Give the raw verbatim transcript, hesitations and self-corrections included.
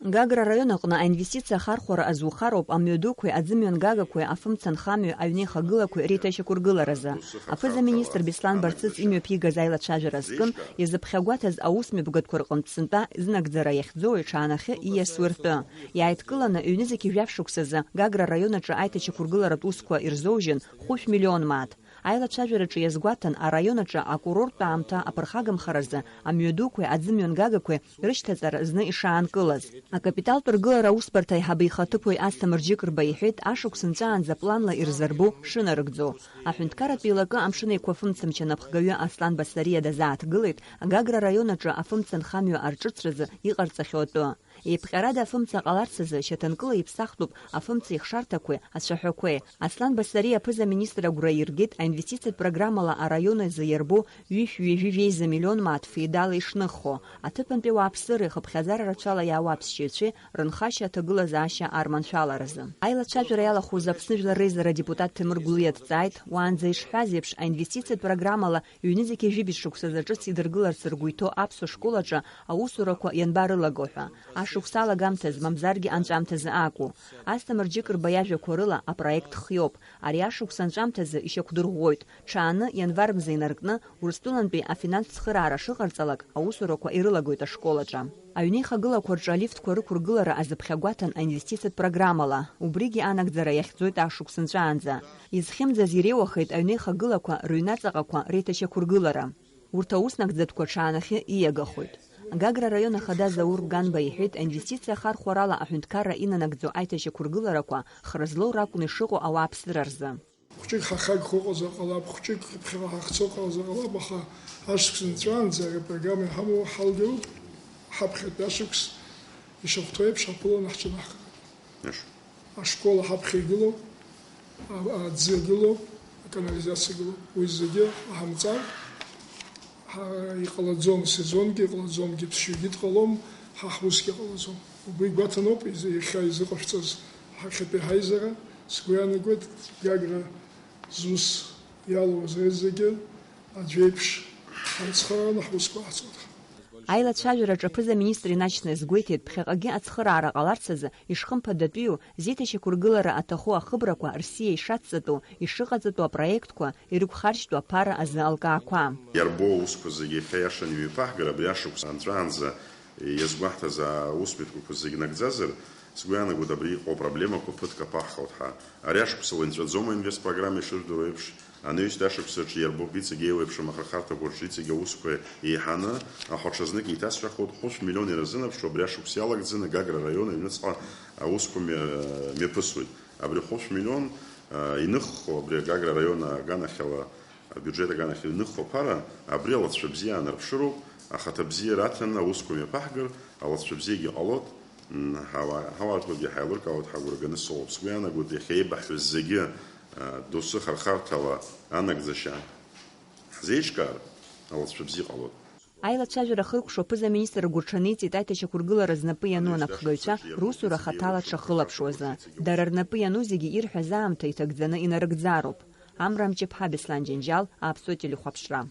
Гагра араион аҟны аинвестициа ахархәара азухароуп амҩадуқәеи аӡымҩангагақәеи афымца нхамҩа аҩнеихагылақәеи реиҭашьақәыргыларазы. Аԥыза-министр Беслан Барцыц имҩаԥигаз аилацәажәара азкын, иазыԥхьагәаҭаз аусмҩаԥгатәқәа рҟынтә сынтәа знагӡара иахьӡоу иҽаанахьы ииасуа ртәы. Иааидкыланы, ҩнызқьи жәаф шықәсазы Гагра араион аҿы аиҭашьақәыргыларатә усқәа ирзоужьын хәышә миллион мааҭ. Аилацәажәараҿы иазгәаҭан араион аҿы акурорттә аамҭа аԥырхагамхаразы амҩадуқәеи аӡымҩангагақәеи рышьҭаҵара зны ишаанкылаз. Акапиталтә ргылара аусбарҭа аиҳабы ихаҭыԥуаҩ Асҭамыр Џьыкрба иҳәеит, ашықәс нҵәаанӡа планла ирзырбо шынарыгӡо. Аҳәынҭқарратә еилакы Амшын Еиқәафымцамч анапхгаҩы Аслан Басариа дазааҭгылеит Гагра араион аҿы афымца нхамҩа арҿыцразы иҟарҵахьоу атәы. Еиԥҟьарада афымца ҟаларц азы шьаҭанкыла иԥсахтәуп афымца ихшарҭақәеи ацәаҳәақәеи. Аслан Басариа аԥыза-министр агәра аиргеит аинвестициатә программала араион азы иарбоу ҩышә ҩажәи жәеиза миллион мааҭ феидала ишныххо, аҭыԥантәи ауааԥсыреи хыԥхьаӡара рацәала иаауа аԥсшьаҩцәеи рынхашьа аҭагылазаашьа арманшәаларазы. Аилацәажәара иалахәыз Аԥсны Жәлар Реизара адепутат Ҭемыр Гәлиа дҵааит, уаанӡа ишҳәаз еиԥш, аинвестициатә программала ҩнызқьи жәибжь шықәсазы ҿыц идыргыларц ргәы иҭоу аԥсуа школ аҿы аусурақәа ианбарылаго ҳәа. Ашықәс алагамҭаз, мамзаргьы анҵәамҭазы акәу? Асҭамыр Џьыкрба иажәақәа рыла, апроект хиоуп. Ари ашықәс анҵәамҭазы ишьақәдырӷәӷәоит. Ҽааны, ианвар мза инаркны, Урыстәылантәи афинанстә цхыраара шыҟарҵалак, аусурақәа ирылагоит ашкол аҿы. Аҩнеихагылақәа рҿы алифтқәа рықәыргылара азыԥхьагәаҭан аинвестициатә программала. Убригьы анагӡара иахьӡоит ашықәс нҵәаанӡа. Изхьымӡаз иреиуахеит аҩнеихагылақәа рыҩнаҵаҟақәа реиҭашьақәыргылара. Урҭ ауснагӡатәқәа ҽаанахьы ииагахоит. Гагра араион ахада Заур Ганба иҳәеит, аинвестициа ахархәарала аҳәынҭқарра инанагӡо аиҭашьақәыргыларақәа хра злоу ракәны ишыҟоу ауааԥсыра рзы. Хәҷык ҳахагхо ыҟазар ҟалап, хәҷык ԥхьаҟа ҳахцо ыҟазар ҟалап, аха ашықәс нҵәаанӡа ари апрограмма иҳамоу ҳалгароуп, ҳаԥхьатәи ашықәс ишахәҭоу еиԥш ҳаԥыланы ҳҿынаҳхап. Ашкол ҳаԥхьа игылоуп, а-, аӡы агылоуп, аканализациа агылоуп. Уи зегьы ҟаҳамҵар, ҳа-, иҟалаӡом, сезонгьы иҟалаӡом, ԥсшьагьы дҟалом, ҳа ҳусгьы ҟалаӡом. Убри гәаҭаноуп изы-, иахьа изыҟашәҵаз ҳахьатәи ҳаизара. Сгәы иаанагоит, Гагра зус иалоу зегьы аӡә еиԥш ҳаицхырааны ҳусқәа ҳацуҭахоит. Аилацәажәараҿы аԥыза-министр инаџьны азгәеиҭеит, ԥхьаҟагьы ацхыраара ҟаларц азы ишхымԥадатәиу, зеиҭашьақәыргылара аҭаху ахыбрақәа рсиа ишацҵатәу, ишыҟаҵатәу апроектқәа, ирықәхаршьтәу аԥара азы алкаақәа. Иарбоу аусқәа зегьы иахьа иашан имҩаԥаҳгар, абри ашықәс анҵәаанӡа иазгәаҳҭаз аусмҩаԥгатәқәа зегь нагӡазар, сгәы иаанагоит, абри иҟоу апроблемақәа ԥыҭк аԥаҳхуеит ҳәа. Ари ашықәс ала инҵәаӡом аинвестпрограмма, ишыжәдыруа еиԥш, анаҩстәи ашықәсаҿы иарбоуп иҵегь еиуеиԥшым ахырхарҭақәа рҿы иҵегь аусқәа еиҳаны, аха ҽазнык еиҭасҳәахуеит, хәышә миллион ирзынаԥшуа абри ашықәс иалагӡаны Гагра араион аҩныҵҟа аусқәа мҩа-, мҩаԥысуеит. Абри хәышә миллион, а, иныххо абри Гагра араион аганахьала абиуџьет аганахь иҩныхо аԥара, абри алҵшәа бзиа аанарԥшыроуп, ахаҭа бзиа раҭаны аусқәа мҩаԥаҳгар, алҵшәа бзиагьы ҟалоит, м, ҳауаа-, ҳауаажәларгьы ҳаилыркаауеит ҳәа агәра ганы сыҟоуп. Сгәы иаанагоит, иахьа еибаҳҳәаз зегьы, а, доусы хархарҭала анагӡашьа ҳзеиҿкаар, алҵшәа бзиа ҟалоит. Аилацәажәара ахыркәшо аԥыза-министр ргәырҽаниҵеит аиҭашьақәыргылара знапы иану анапхгаҩцәа русура хаҭала дшахылаԥшуазы. Дара рнапы иану зегьы ирҳәаз аамҭа иҭагӡаны инарыгӡароуп. Амра Мҷыԥҳа, Беслан Џьанџьал, Аԥсуа телехәаԥшра.